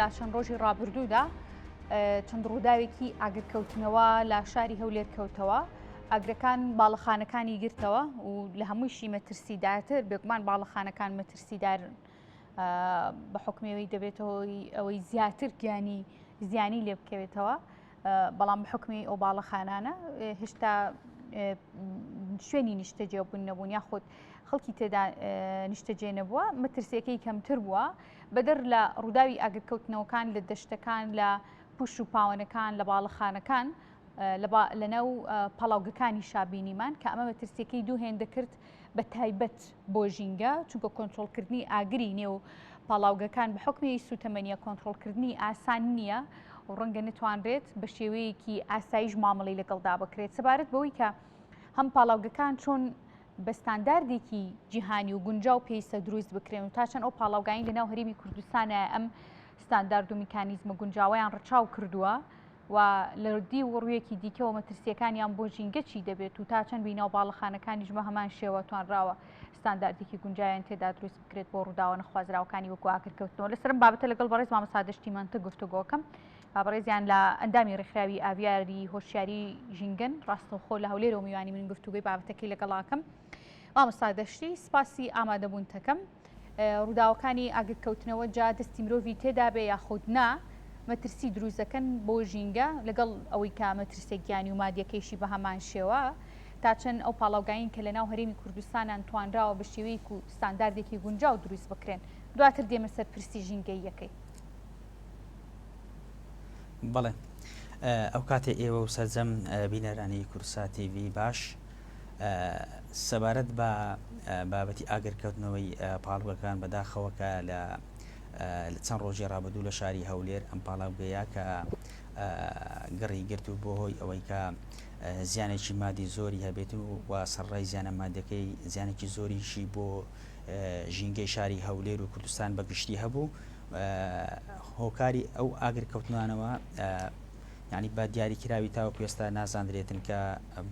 لە چەند ڕۆژی ڕابردوودا چەند ڕووداوێکی ئاگرکەوتنەوە لە شاری هەولێر کەوتەوە ئاگرەکان باڵەخانەکانی گرتەوە و لە هەموویشی مەترسیدارتر بێگومان باڵەخانەکان مەترسیدارن بە حکمەوەی دەبێتەوە ئەوەی زیاتر گیانی زیانی لێ بکەوێتەوە بەڵام بە حکمی ئەو باڵەخانانە هێشتا شوێنی نیشتەجێ بوون نەبوون یاخود خەڵکی تێدا نیشتەجێ نەبووە مەترسیەکەی کەمتر بووە بەدەر لە ڕووداوی ئاگرکەوتنەوەکان لە دەشتەکان لە پوش و پاوەنەکان لە باڵەخانەکان لەناو پاڵاوگەکانی شابینیمان کە ئەمە مەترسیەکەی دوو هێندە کرد بە تایبەت بۆ ژینگە چونکە کۆنترۆڵکردنی ئاگری نێو پاڵاوگەکان بە حکمی سوتەمەنیە کۆنترۆڵکردنی ئاسان نییە و ڕەنگە نتوانرێت بە شێوەیەکی ئاسایش مامەڵەی لەگەڵدا بکرێت سەبارەت بەوەی کە هەم پاڵاوگەکان چۆن بە ستانداردێکی جیهانی و گونجاو پێویستە دروست بکرێن و تا چەند ئەو پاڵاوگانی لەناو هەرێمی کوردستانە ئەم ستاندارد و میکانیزمە گونجاوەیان ڕچاو کردووە و لە دیو و ڕوویەکی دیکەوە مەترسییەکانیان بۆ ژینگە چی دەبێت و تا چەند بینا و باڵەخانەکانیش بە هەمان شێوە توانراوە ستانداردێکی گونجاویان تێدا دروست بکرێت بۆ ڕووداوە نەخوازراوەکانی وەکو ئاگرکەوتنەوە. لەسەر ئەم بابەتە لەگەڵ بەڕێز مامۆستا دەشتی مەنتق گفتوگۆکەم. با بەڕێزیان لە ئەندامی ڕێکخراوی ئاڤیاری هۆشیاری ژینگەن ڕاستەوخۆ لە هەولێرەوە میوانی من گفتوگۆی بابەتەکەی لەگەڵاکەم. مامۆستا دەشتی سپاسی ئامادەبوونتەکەم. ڕووداوەکانی ئاگرکەوتنەوە جا دەستی مرۆڤی تێدابێ یاخود نا، مەترسی دروست دەکەن بۆ ژینگە، لەگەڵ ئەوەی کە مەترسیە گیانی و مادیەکەیشی بە هەمان شێوە، تا چەند ئەو پاڵاوگایەی کە لەناو هەرێمی کوردستانان توانراوە بە شێوەیەک و ستانداردێکی گونجاو دروست بکرێن. دواتر دێمە سەر پرسی ژینگەییەکەی. بەڵێ ئەو کاتێ ئێوە و سەرجەم بینەرانی کوردسات تیڤی باش. سەبارەت بە بابەتی ئاگرکەوتنەوەی پاڵوگەکان بەداخەوە کە لە چەند ڕۆژی ڕابردوو لە شاری هەولێر ئەم پاڵاوگەیە کە گڕی گرت و بۆ هۆی ئەوەی کە زیانێکی مادی زۆری هەبێت و و سەرڕای زیانە مادەکەی زیانێکی زۆریشی بۆ ژینگەی شاری هەولێر و کوردستان بە گشتی هەبوو هۆکاری ئەو ئاگرکەوتنانەوە یانی بە دیاریکراوی تاوەکو ئێستا نازاندرێتن کە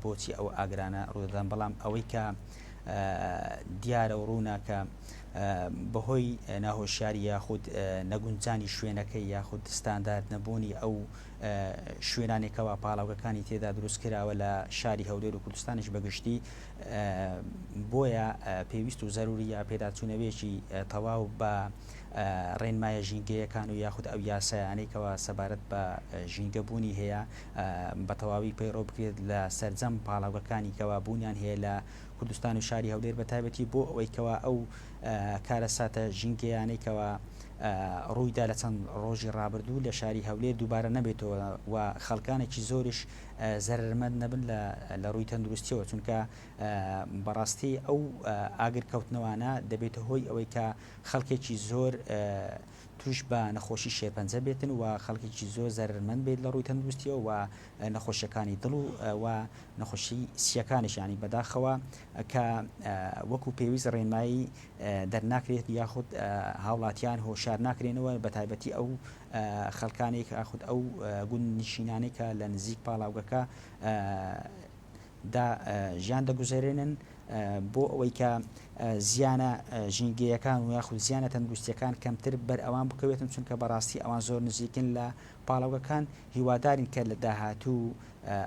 بۆچی ئەو ئاگرانە ڕوودەدەن، بەڵام ئەوەی کە دیارە و ڕوونە کە بەهۆی ناهۆشیاری یاخود نەگونجانی شوێنەکەی یاخود ستاندارد نەبوونی ئەو شوێنانێک کەوا پاڵاوگەکانی تێدا دروست کراوە لە شاری هەولێر و کوردستانیش بەگشتی بۆیە پێویست و زەروریە پێداچوونەوەیەکی تەواو بە ڕێنمایە ژینگەیەکان و یاخود ئەو یاسایانەی کەوا سەبارەت بە ژینگە بوونی هەیە بە تەواوی پەیڕەو بکرێت لە سەرجەم پاڵاوگەکانی کەوا بوونیان هەیە لە کوردستان و شاری هەولێر بە تایبەتی بۆ ئەوەی کەوا ئەو کارەساتە ژینگەیانەی کەوا ڕوویدا لە چەند ڕۆژی ڕابردوو لە شاری هەولێر دووبارە نەبێتەوە و خەڵکانێکی زۆریش زەرەرمەند نەبن لە ڕووی تەندروستیەوە چونکە بەڕاستی ئەو ئاگرکەوتنەوانە دەبێتە هۆی ئەوەی کە خەڵکێکی زۆر توش بە نەخۆشی شێرپەنجە بێتن و خەڵکێکی زۆر زەرەرمەند بێت لە ڕووی تەندروستیەوە و نەخۆشیەکانی دڵ و و نەخۆشی سیەکانیش ینی بەداخەوە کە وەکو پێویست ڕێنمایی دەرناکرێت یاخود هاوڵاتیان هۆشار ناکرێنەوە بە تایبەتی ئەو خەڵکانێک یاخود ئەو گوندنشینانەی کە لە نزیک پاڵاوگەکە دا ژیان دەگوزەرێنن بۆ ئەوەی کە زیانە ژینگەیەکان و یاخود زیانە تەندروستیەکان کەمتر بەر ئەوان بکەوێتن چونکە بەڕاستی ئەوان زۆر نزیکن لە پاڵاوگەکان هیوادارین کە لە داهاتوو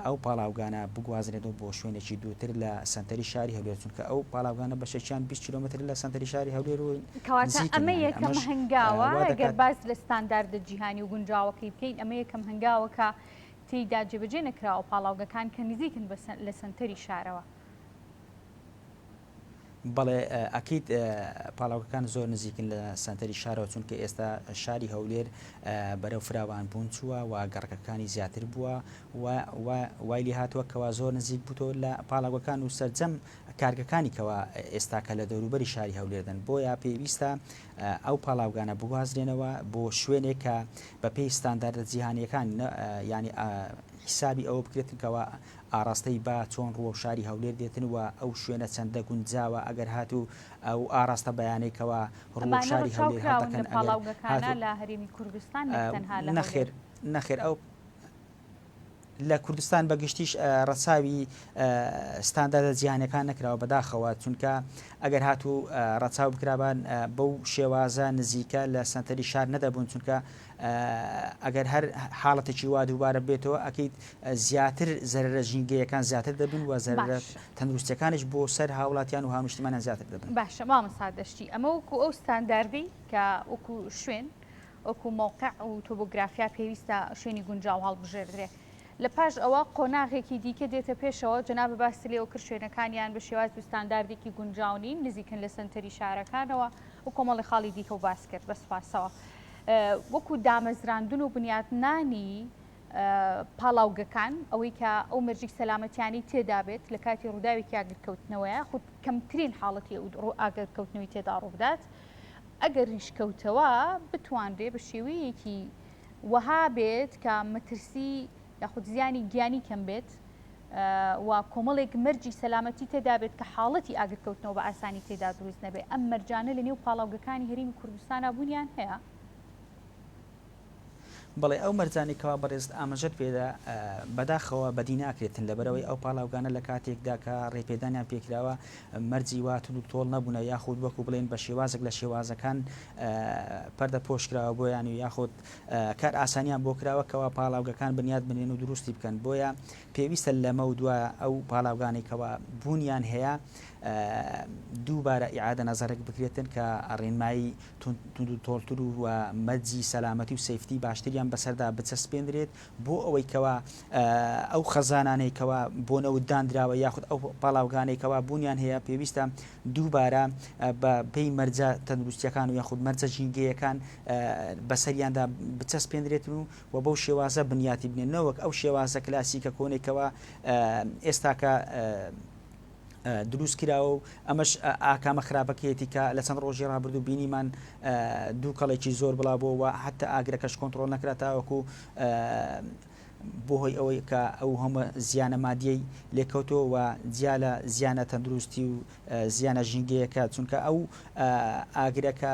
ئەو پاڵاوگانە بگوازرێنەوە بۆ شوێنێکی دوورتر لە سەنتەری شاری هەولێر چونکە ئەو پاڵاوگانە بەشێکیان 20 کیلۆمەتر لە سەنتەری شاری هەولێر و کەواتە نزیکن ئەمە یانی یەکەم ئەمەش هەنگاوە وا گەر دەکات باس لە ستانداردە جیهانی و گونجاوەکەی بکەین ئەمە یەکەم هەنگاوە کە تێیدا جێبەجێ نەکراوە پاڵاوگەکان کە نزیکن بە لە سەنتەری شارەوە. بەڵێ ئەکید پاڵاوگەکان زۆر نزیکن لە سەنتەری شارەوە چونکە ئێستا شاری هەولێر بەرەو فراوان بوون چووە و گەڕەکەکانی زیاتر بووە و وای لێ هاتووە کەوا زۆر نزیک بووتەوە لە پاڵاوگەکان و سەرجەم کارگەکانی کەوا ئێستاکە لە دەوروبەری شاری هەولێردن بۆیە پێویستە ئەو پاڵاوگانە بگوازرێنەوە بۆ شوێنێک کە بەپێی ستانداردە جیهانیەکان یانی حیسابی ئەوە بکرێتن کەوا ئاڕاستەی با چۆن ڕووەو شاری هەولێر دێتن و ئەو شوێنە چەندە گونجاوە ئەگەر هاتوو ئەو ئاڕاستە بایانەی کەوا ڕووەو ئەمانە شاری ڕەچاو هەولێر کراون لە هەڵدەکەن ئەگەر پاڵاوگەکانە هاتوو لە هەرێمی کوردستان نەک تەنها لە نەخێر هەولێر. نەخێر ئەو. لە کوردستان بە گشتیش ڕەچاوی ستانداردە جیهانیەکان نەکراوە بەداخەوە چونکە ئەگەر هاتوو ڕەچاو بکرابان بەو شێوازە نزیکە لە سەنتەری شار نەدەبوون چونکە ئەگەر هەر حاڵەتێکی وا دووبارە بێتەوە ئەکید زیاتر زەرەرە ژینگەیەکان زیاتر دەبن و زەرەرە تەندروستیەکانیش بۆ سەر هاوڵاتیان و هاونیشتیمانیان زیاتر دەبن. باشە مامۆستا دەشتی ئەمە وەکو ئەو ستانداردەی کە وەکو شوێن وەکو مەوقع و تۆبۆگرافیا پێویستە شوێنی گونجاو هەڵبژێردرێ. لە پاش ئەوە قۆناغێکی دیکە دێتە پێشەوە، جەنابت باست لێوە کرد شوێنەکانیان بە شێواز و ستانداردێکی گونجاو نین، نزیکن لە سەنتەری شارەکانەوە و کۆمەڵی خاڵی دیکە و باس کرد بە سوپاسەوە. وەکو دامەزراندن و بنیاتنانی پاڵاوگەکان، ئەوەی کە ئەو مەرجی سەلامەتیانەی تێدا بێت لە کاتی ڕووداوێکی ئاگرکەوتنەوەیە، خود کەمترین حاڵەتی ئاگرکەوتنەوەی تێدا ڕووبدات. ئەگەریش کەوتەوە بتوانرێ بە شێوەیەکی وەها بێت کە مەترسی یاخود زیانی گیانی کەم بێت و کۆمەڵێک مەرجی سەلامەتی تێدا بێت کە حاڵەتی ئاگرکەوتنەوە بە ئاسانی تێدا دروست نەبێت ئەم مەرجانە لە نێو پاڵاوگەکانی هەرێمی کوردستانا بوونیان هەیە؟ بەڵێ ئەو مەرجانەی کەوا بەڕێزت ئاماژەت پێدا بەداخەوە بەدی ناکرێتن لەبەرئەوەی ئەو پاڵاوگانە لە کاتێکدا کە ڕێپێدانیان پێکراوە مەرجی وا توند و تۆڵ نەبوونە یاخود وەکو بڵێن بە شێوازێک لە شێوازەکان پەردە پۆش کراوە بۆیان و یاخود کار ئاسانیان بۆ کراوە کەوا پاڵاوگەکان بنیات بنێن و دروستی بکەن بۆیە پێویستە لەمە و دوا ئەو پاڵاوگانەی کەوا بوونیان هەیە دووبارە ئیعادە نەزەرێک بکرێتن کە ڕێنمایی توندوتۆڵتر و مەرجی سەلامەتی و safety باشتریان بەسەردا بچەسپێندرێت بۆ ئەوەی کەوا ئەو خەزانانەی کەوا بۆ نەوت دانراوە یاخود ئەو پاڵاوگانەی کەوا بوونیان هەیە پێویستە دووبارە بە پێی مەرجە تەندروستیەکان و یاخود مەرجە ژینگەیەکان بەسەریاندا بچەسپێندرێت و و بەو شێوازە بنیاتی بنێن نەوەک ئەو شێوازە کلاسیکە کۆنەی کەوا ئێستاکە دروست کراوە و ئەمەش ئاکامە خراپەکەیەتی کە لە چەند ڕۆژی ڕابردوو بینیمان دووکەڵێکی زۆر بڵاو بۆ و حتا ئاگرەکەش کۆنتڕۆڵ نەکرا تاوەکو بۆ هۆی ئەوەی کە ئەو هەمە زیانە مادیەی لێکەوتەوە و جیا لە زیانە تەندروستی و زیانە ژینگەیەکە چونکە ئەو ئاگرەکە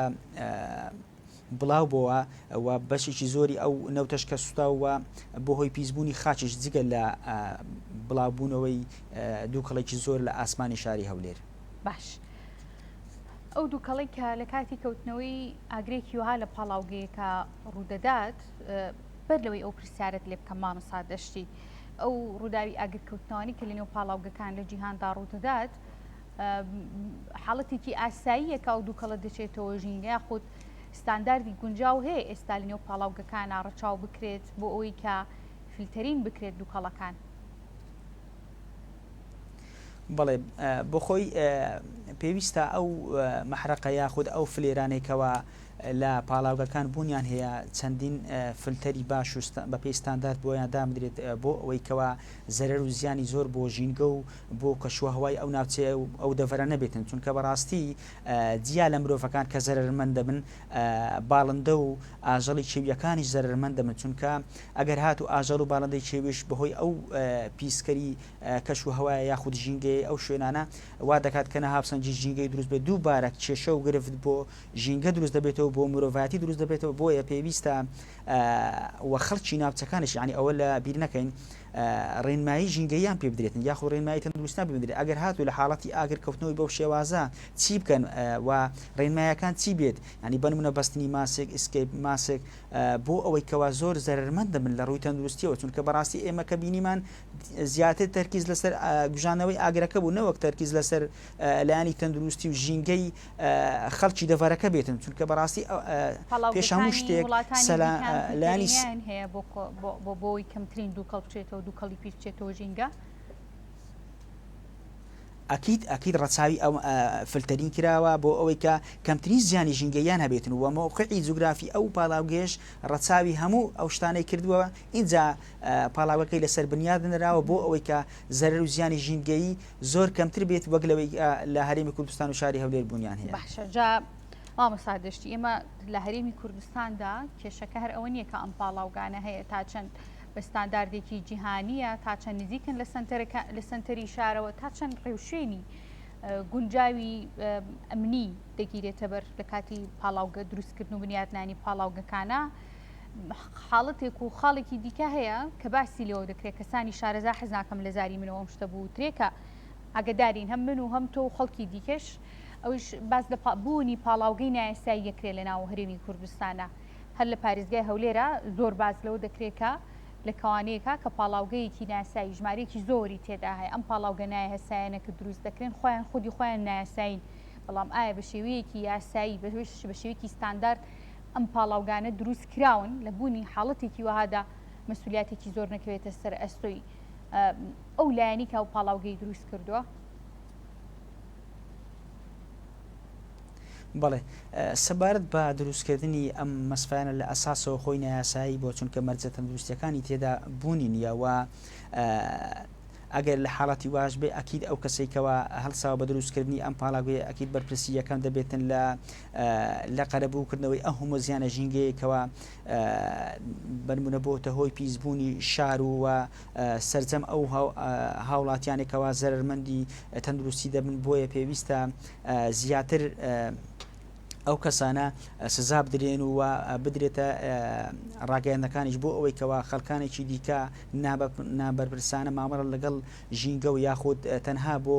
بڵاو بۆوە و بەشێکی زۆری ئەو نەوتەش کە سوتاوە بۆ هۆی پیسبوونی خاکیش جگە لە بڵاوبوونەوەی دووکەڵێکی زۆر لە ئاسمانی شاری هەولێر. باش ئەو دووکەڵەی کە لە کاتی کەوتنەوەی ئاگرێکی وەها لە پاڵاوگەیەکە ڕوودەدات بەر لەوەی ئەو پرسیارت لێ بکەم مامۆستا دەشتی ئەو ڕووداوی ئاگرکەوتنەوەی کە لەنێو پاڵاوگەکان لە جیهاندا ڕوودەدات حاڵەتێکی ئاساییە کە ئەو دووکەڵە دەچێتەوە ژینگە یاخود ستانداردی گونجاو هەیە ئێستا لەنێو پاڵاوگەکانا ڕەچاو بکرێت بۆ ئەوەی کە فلتەرین بکرێت دووکەڵەکان؟ بەڵێ بۆ خۆی پێویستە ئەو مەحرەقە یاخود ئەو فلێرانەی کەوا لە پاڵاوگەکان بوونیان هەیە چەندین فلتەری باش و بەپێی ستاندارد بۆیان دابنرێت بۆ ئەوەی کەوا زەرەر و زیانی زۆر بۆ ژینگە و بۆ کەشوهەوای ئەو ناوچەیە و ئەو دەڤەرە نەبێتن چونکە بەڕاستی جیا لە مرۆڤەکان کە زەرەرمەند دەبن باڵندە و ئاژەڵی کێویەکانیش زەرەرمەند دەبن چونکە ئەگەر هاتوو ئاژەڵ و باڵندەی کێویش بەهۆی ئەو پیسکەری کەش و هەوایە یاخود ژینگەیەی ئەو شوێنانە وا دەکات کە ناهاوسەنگی ژینگەی دروست بێت دووبارە کێشە و گرفت بۆ ژینگە دروست دەبێتەوە بۆ مرۆڤایەتی دروست دەبێتەوە بۆیە پێویستە و خەڵکی ناوچەکانیش یانی ئەوە لە بیر نەکەین ڕێنمایی ژینگەییان پێ بدرێتن یاخود ڕێنمایی تەندروستیان پێ بدرێت ئەگەر هاتوو لە حاڵەتی ئاگر کەوتنەوەی بەو شێوازە چی بکەن و ڕێنمایەکان چی بێت ینی بەنمونە بەستنی ماسک escape mask بۆ ئەوەی کەوا زۆر زەرەرمەند دەبن لە ڕووی تەندروستیەوە چونکە بەڕاستی ئێمە کە بینیمان زیاتر تەرکیز لەسەر کوژانەوەی ئاگرەکە بوو نەوەک تەرکیز لەسەر لایەنی تەندروستی و ژینگەی خەڵکی دەڤەرەکە بێتن چونکە بەڕاستی پێش هەموو شتێک لایەنی هەیە بۆ بۆی کەمترین دووکەڵ بچێتەوە دووکەڵی پیس بچێتەوە ژینگە. ئەکید ئەکید ڕەچاوی ئەو فلتەرین کراوە بۆ ئەوەی کە کەمترین زیانی ژینگەییان هەبێتن و مەوقعی جوگرافی ئەو پاڵاوگەیەش ڕەچاوی هەموو ئەو شتانەی کردووە ئینجا پاڵاوگەکەی لەسەر بنیاد نراوە بۆ ئەوەی کە زەرەر و زیانی ژینگەیی زۆر کەمتر بێت وەک لەوەی لە هەرێمی کوردستان و شاری هەولێر بوونیان هەیە. باشە جا مامۆستا دەشتی ئێمە لە هەرێمی کوردستاندا کێشەکە هەر ئەوە نییە کە ئەم پاڵاوگانە هەیە تا چەند بە ستانداردێکی جیهانییە تا چەند نزیکن لە سەنتەرەکە لە سەنتەری شارەوە تا چەند ڕێوشوێنی گونجاوی ئەمنی دەگیرێتە بەر لە کاتی پاڵاوگە دروستکردن و بنیاتنانی پاڵاوگەکانە. حاڵەتێک و خاڵێکی دیکە هەیە کە باسی لێوە دەکرێت کەسانی شارەزا حەز ناکەم لە زاری منەوە ئەم شتە بوترێ کە ئاگدارین هەم من و هەم تۆ و خەڵکی دیکەش ئەویش باس لە بوونی پاڵاوگەی نایاسایی دەکرێت لە ناو هەرێمی کوردستانە هەر لە پارێزگای هەولێرە زۆر باس لەوە دەکرێت کە لە کەوانەیەکە کە پاڵاوگەیەکی ناسایی ژمارەیەکی زۆری تێدا هەیە ئەم پاڵاوگە نایاسایانە کە دروست دەکرێن خۆیان خودی خۆیان نایاسایین بەڵام ئایا بە شێوەیەکی یاسایی بە شێوەیەکی ستاندارد ئەم پاڵاوگانە دروست کراون لە بوونی حاڵەتێکی وەهادا مەسولیاتێکی زۆر نەکەوێتە سەر ئەستۆی ئەو لایەنی کە ئەو پاڵاوگەی دروست کردووە؟ بەڵێ سەبارەت بە دروستکردنی ئەم مەسفایانە لە ئەساسەوە خۆی نایاسایی بۆ چونکە مەرجە تەندروستیەکانی تێدا بوونی نییە و ئەگەر لە حاڵەتی واش بێ ئەکید ئەو کەسەی کەوا هەڵساوە بە دروستکردنی ئەم پاڵاوگەیە ئەکید بەرپرسی یەکەم دەبێتن لە لە قەرەبوو کردنەوەی ئەو هەموو زیانە ژینگەیە کەوا بەنمونە بۆتە هۆی پیسبوونی شار و سەرجەم ئەو هاوڵاتیانێک کەوا زەرەرمەندی تەندروستی دەبن بۆیە پێویستە زیاتر ئەو کەسانە سزا بدرێن و بدرێتە ڕاگەیاندنەکانیش بۆ ئەوەی کەوا خەڵکانێکی دیکە نابەرپرسانە مامەڵە لەگەڵ ژینگە و یاخود تەنها بۆ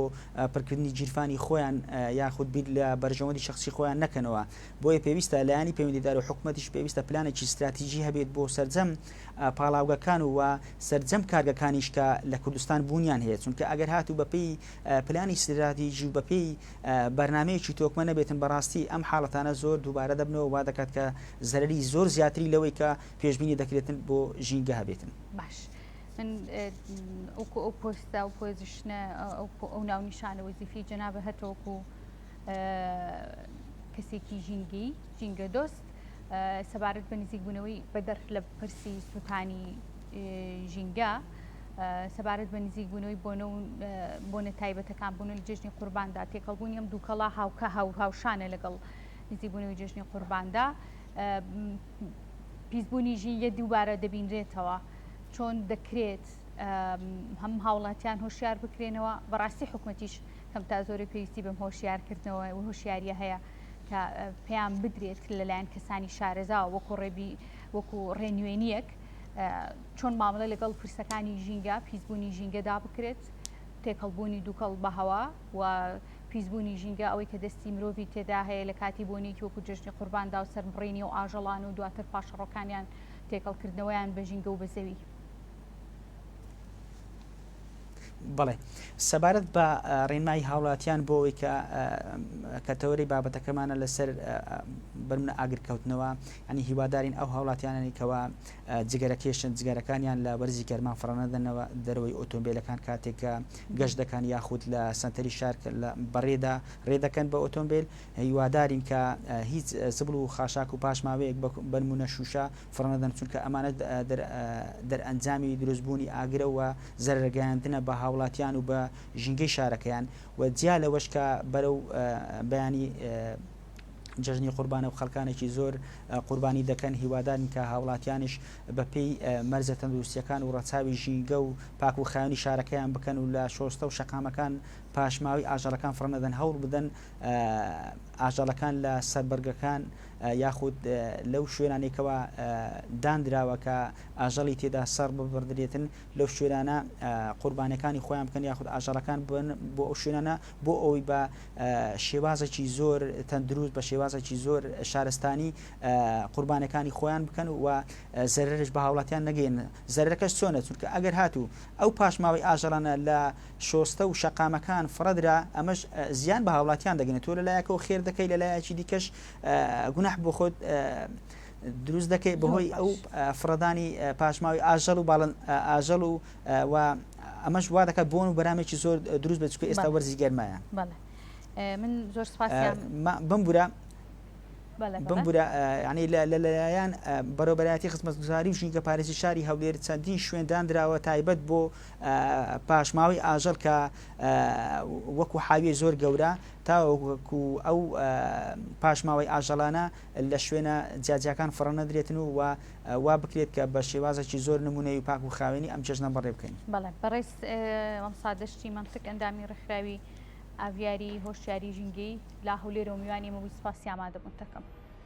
پڕکردنی گیرفانی خۆیان یاخود بیر لە بەرژەوەندی شخصی خۆیان نەکەنەوە بۆیە پێویستە لایەنی پەیوەندیدار و حکومەتیش پێویستە پلانێکی ستراتیژی هەبێت بۆ سەرجەم پاڵاوگەکان و سەرجەم کارگەکانیش کە لە کوردستان بوونیان هەیە چونکە ئەگەر هاتوو بەپێی پلانی ستراتیژی و بەپێی بەرنامەیەکی تۆکمە نەبێتن بەڕاستی ئەم حاڵەتانە زۆر دووبارە دەبنەوە وا دەکات کە زەرەری زۆر زیاتری لەوەی کە پێشبینی دەکرێتن بۆ ژینگە هەبێتن. باش من وەکو ئەو پۆستە و پۆزیشنە ئەو ناونیشانە وەزیفی جەنابە هەتەوەکو کەسێکی ژینگەی ژینگە دۆست سەبارەت بە نزیکبوونەوەی بەدەر لە پرسی سووتانی ژینگە سەبارەت بە نزیکبوونەوەی بۆنە و بۆنە تایبەتەکان بوون لە جێژنی قورباندا تێکەڵبوونی ئەم دووکەڵە هاوکە هاو هاوشانە لەگەڵ نزیکبوونەوەی جێژنی قورباندا پیسبوونی ژینگە دووبارە دەبینرێتەوە چۆن دەکرێت هەم هاوڵاتیان هۆشیار بکرێنەوە بەڕاستی حکومەتیش کەم تا زۆری پێویستی بەم هۆشیارکردنەوە و هۆشیاریە هەیە کە پێیان بدرێت لەلایەن کەسانی شارەزا وەکو ڕێبی وەکو ڕێنوێنیەک چۆن مامەڵە لەگەڵ پرسەکانی ژینگە، پیسبوونی ژینگەدا بکرێت، تێکەڵبوونی دووکەڵ بە هەوا و پیسبوونی ژینگە ئەوەی کە دەستی مرۆڤی تێدا هەیە لە کاتی بۆنێکی وەکو جەژنی قورباندا و سەربڕینی و ئاژەڵان و دواتر پاشەڕۆکانیان تێکەڵکردنەوەیان بە ژینگە و بە زەوی. بەڵێ سەبارەت بە ڕێنمایی هاوڵاتیان بۆ ئەوەی کە کە تەوەرەی بابەتەکەمانە لەسەر بەرمنە ئاگرکەوتنەوە ینی هیوادارین ئەو هاوڵاتیانانی کەوا جگەرە کێشن جگەرەکانیان لە وەرزی گەرما فڕەنەدەنەوە دەرەوەی ئۆتۆمبیلەکان کاتێک کە گەشت دەکەن یاخود لە سەنتەری شار لە بەڕێدا ڕێ دەکەن بە ئۆتۆمبیل هیوادارین کە هیچ زبڵ و خاشاک و پاشماوەیەک بەنمونە شوشە فڕنەدەن چونکە ئەمانە دەرئەنجامی دروستبوونی ئاگرە و زەرەرگەیاندنە بە هاوڵاتیان و بە ژینگەی شارەکەیان و جیا لەوەش کە بەرەو بەیانی جەژنی قوربانە و خەڵکانێکی زۆر قوربانی دەکەن هیوادارین کە هاوڵاتیانیش بە پێی مەرجە تەندروستیەکان و ڕەچاوی ژینگە و پاک و خاوێنی شارەکەیان بکەن و لە شۆستە و شەقامەکان پاشماوەی ئاژەڵەکان فڕنەدەن هەوڵ بدەن ئاژەڵەکان لە سەربڕگەکان یاخود لەو شوێنانەی کەوا دانراوە کە ئاژەڵی تێدا سەر ببڕدرێتن لەو شوێنانە قوربانەکانی خۆیان بکەن یاخود ئاژەڵەکان بن بۆ ئەو شوێنانە بۆ ئەوەی بە شێوازێکی زۆر تەندروست بە شێوازێکی زۆر شارستانی قوربانەکانی خۆیان بکەن و زەرەرش بە هاوڵاتیان نەگەین زەرەکەش چۆنە چونکە ئەگەر هاتوو ئەو پاشماوەی ئاژەڵانە لە شۆستە و شەقامەکان فڕەدرا ئەمەش زیان بە هاوڵاتیان دەگەێنێت تۆ لەلایەکەوە خێر دەکەی لەلایەکی دیکەش گوناح بۆ خۆت دروست دەکەی بەهۆی ئەو فڕەدانی پاشماوی ئاژەڵ و باڵن ئاژەڵ و و ئەمەش وا دەکات بۆن و بەرامێکی زۆر دروست بێت چونکە ئێستا وەرزی گەرمایە من زۆر سپاسیان بمبورە بمبورە ینی لەلایەن بەرەبەرایەتی خزمەتگوزاری و ژینگە پارێزی شاری هەولێر چەندین شوێن دانراوە تایبەت بۆ پاشماوەی ئاژەڵ کە وەکو حاویەی زۆر گەورە تاوەکو ئەو پاشماوەی ئاژەڵانە لە شوێنە جیاجیاکان فڕە نەدرێتن و وا بکرێت کە بە شێوازێکی زۆر نمونەی و پاک و خاوێنی ئەم جەژنە بەڕێ بکەین. بەڵێ بەڕێز مامۆستا دەشتی مەمتک ئەندامی ڕێکخراوی ئاڤیاری هۆشیاری ژینگەیی لە هەولێرەوە میوانی ئێمە بووی سوپاسی ئامادەبوونت دەکەم.